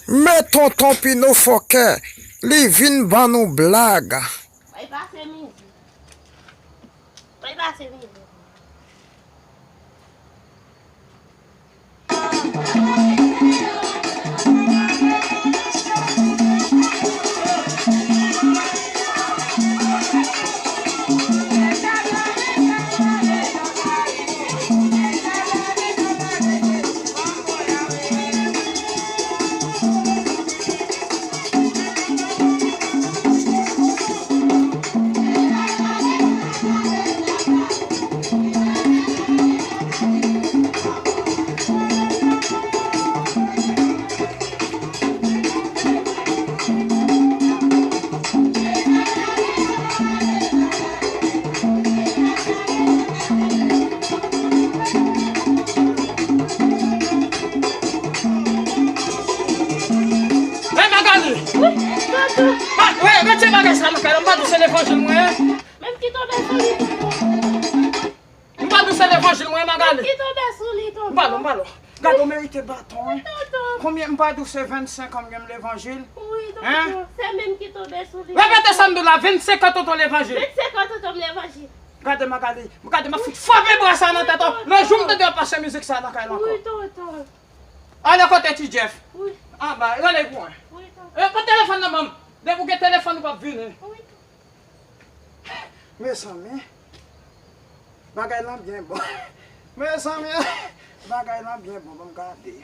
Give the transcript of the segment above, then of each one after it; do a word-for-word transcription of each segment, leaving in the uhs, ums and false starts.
Men tonton Pino fòkè, li vin ban nou blag. Bay pase mizik. Bay pase mizik. Hey, Magali! Wi, tonton. Pa, wi, retire bagay sa nan kay la. M pa di w se levanjil mwen ye. Menm ki tonbe sou li, tonton. M pa di w se levanjil mwen, Magali. Menm ki tonbe sou li, tonton. M pa lò, m pa lò. Gade, w merite baton, wi. Tonton. Konbyen, m pa di w se vennsenk an m gen m levanjil? Wi, tonton. Hein? Se menm ki tonbe sou li, tonton. Repete sa m di w la, vennsenk an tonton levanjil. Vennsenk an tonton m levanjil. Gade, Magali, gade, m ap fout frape bra sa nan tèt ou. Nan jou m tande w ap pase mizik sa nan kay la ankò. Wi, tonton. Ale kote Ti Jeff. Wi. Anba, rele pou mwen. Wi, tonton. E, pran telefòn nan ban m. Depi w gen telefòn, ou p ap vini. Wi, tonton. Mezanmi, bagay lan byen bon. Mezanmi, bagay lan byen bon. Ban m gade.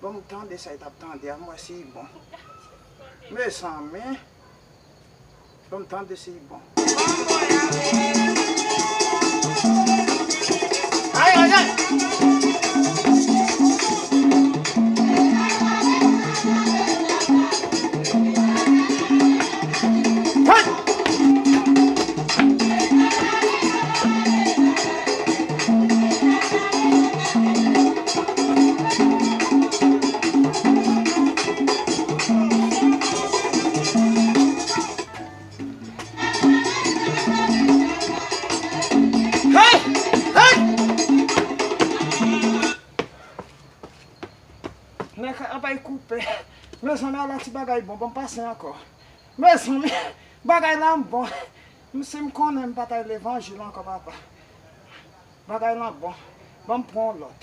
Ban m tande sa li t ap tande a, m wè si li bon. Mezanmi. Ban m tande si li bon. Ay, ay, ay. Hey! Hey! Hey! Nèg ap bay koupe. Mezanmi, ala ti bagay bon, ban m pase ankò. Mezanmi, bagay la bon. M, si m konnen m pa t al levanjil ankò, papa. Bagay lan bon. Ban m pran yon lòt.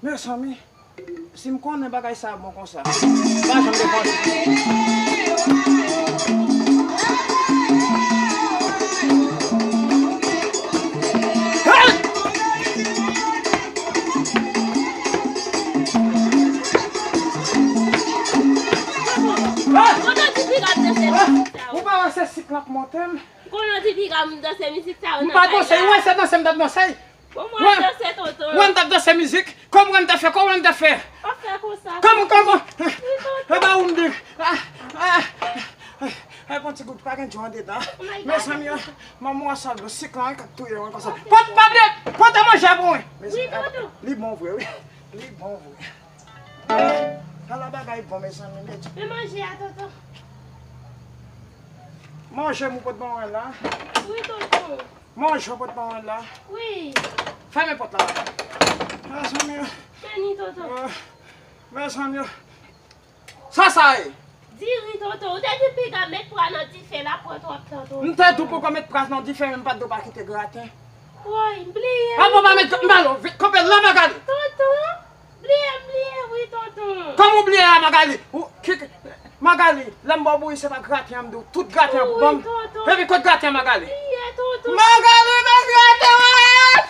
Mezanmi, si m konnen bagay sa bon konsa, m pa janm depanse. Hey! Ou pa wè se sik la k monte m? Konnen w di piga m danse mizik sa yo nan kay la. M pa danse, ou wè se danse m t ap danse. Bon, mwen danse, tonton. Wè m t ap danse mizik. Kòman m t ap fè, kòman m t ap fè? Pa fè konsa. Kòman, kòman? Wi, tonton. E ba ou m di. Ah, ah, ah. Ay, pran ti gout, pa gen djò andedan. Oh my God. Mezanmi, manman w a sal dlo, sik lan k ap touye mwen konsa. Pote, pa bliye, pote manje a pou mwen. Wi, tonton. Li bon vre, wi. Li bon vre. Ala bagay bon, mezanmi, medam. Men manje a, tonton. Manje m ou pot ban mwen la. Wi, tonton. Manje w pot ban mwen la. Wi. Fèmen pòt la. Mezanmi. Meni, tonton. Euh, mezanmi. Sa sa ye? Diri, tonton. Ou te di piga met pra nan dife la, pran twòp tan, tonton. M te di w poko met pra nan dife, men m pa t di w pa kite graten. Woy, m bliye. A bon, pa met, m pa lò, kanpe la, Magali. Tonton, bliye, m bliye, wi, tonton. Kòman w bliye a, Magali? Ou, ki, ki, Magali, lè m ba w bouyi, se pa graten an m di w. Tout graten an pou ban m. Wi, tonton. Epi kot graten an, Magali? Bliye, tonton. Magali, men graten an!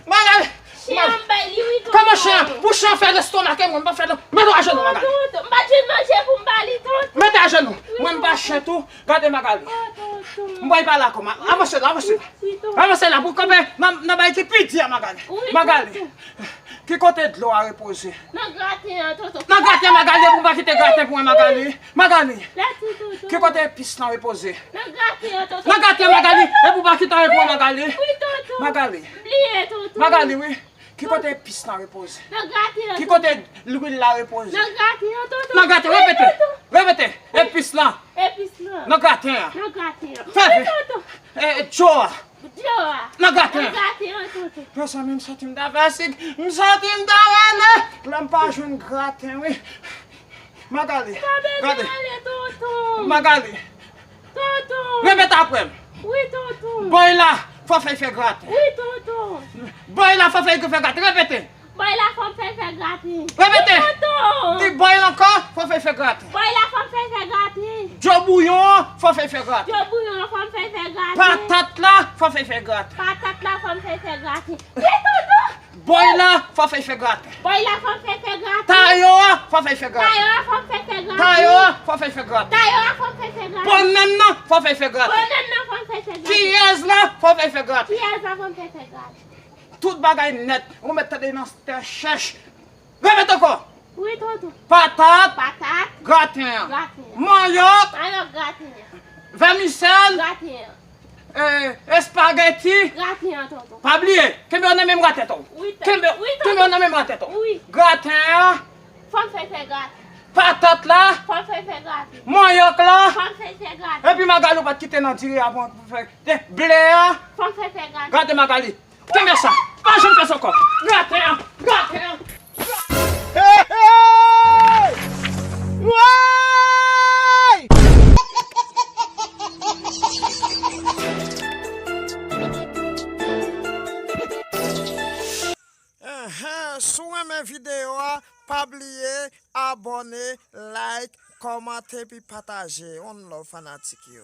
Magali! Chen an m bay li, wi, tonton. Kòman chen an? Pou chen an fè lestomak e mwen, m pa fè non. Mete w ajenou, Magali. Tonton, m pa t jwenn manje pou m ba li, tonton. Mete ajenou. Wi, tonton. Mwen m pa chen tou. Gade, Magali. Oh, tonton. M bay pa la kòman. Avanse la, avanse la. Wi, tonton. Avanse la pou kanpe nan, nan bay ki pi di a, Magali. Wi, tonton. Magali. Ki kote dlo a repoze? Nan graten an, tonton. Nan graten an, Magali, epi w pa kite graten pou mwen, Magali. Magali. Mèsi, tonton. Ki kote epis lan repoze? Nan graten an, tonton. Nan graten an, Magali, epi w pa kite anyen pou mwen, Magali. Wi, tonton. Magali. Bliye, tonton. Magali, wi. Ki kote epis lan repoze? Nan graten an, tonton. Ki kote lwil la repoze? Nan graten an, tonton. Nan graten, wi, repete. Tonton. Repete. Wi. Epis lan. Epis lan. Nan graten an. Nan graten an. Fè vre. Wi, tonton. E, e, dlo a. Dlo a. Nan graten an. Nan graten an, tonton. Mezanmi, m santi m ta fè sik. M santi m ta rele. Lè m pa jwenn graten, wi. Magali, Pa bebe gade. Ale, tonton. Magali, Tonton. Repete apre m. Wi, tonton. Bòy la, fò fè fè graten. Wi, tonton. Bòy la, fò fè fè graten. Repete. Bòy la, fò m fè fè graten. Repete. Wi, tonton. Di bòy la ankò, fò fè fè graten. Bòy la, fò m fè fè graten. Djò bouyon an, fò fè fè graten. Djò bouyon an, fò m fè fè graten. Patat la, fò fè fè graten. Patat la, fò m fè fè graten. Wi, tonton. Bòy la, fò fè fè graten. Bòy la, fò m fè fè graten. Tayo a, fò fè fè graten. Tayo a, fò m fè fè graten. Tayo a, fò fè fè graten. Tayo a, fò m fè fè graten. Bannann nan, fò fè fè graten. Bannann nan, fò m fè fè graten. Kiyèz la, fò fè fè graten. Kiyèz la, fò m fè fè graten. Tout bagay nèt. Ou mèt tande nan tè chèch. Repete ankò. Wi, tonton. Patat, Patat. Graten an. Graten. Manyòk, Manyòk, graten. vèmisèl, Graten. eh, espageti. Graten, tonton. Pa bliye, kenbe yo nan memwa tèt ou. Wi, Kenbe, wi, kenbe yo nan memwa tèt ou. Wi. Graten an, Fò m fè fè graten. Patat la, Fò m fè fè graten. Manyòk la. Fò m fè fè graten. Epi Magali ou pa t kite nan diri a pou fè. Blè a, Fò m fè fè graten. Gade Magali. Kenbe sa. Pa janm fè sa ankò. Graten an. Graten an. Hey, hey! Way! Enhen, si w renmen videyo a, pa bliye abòne, like, kòmante epi pataje. One love fanatik yo.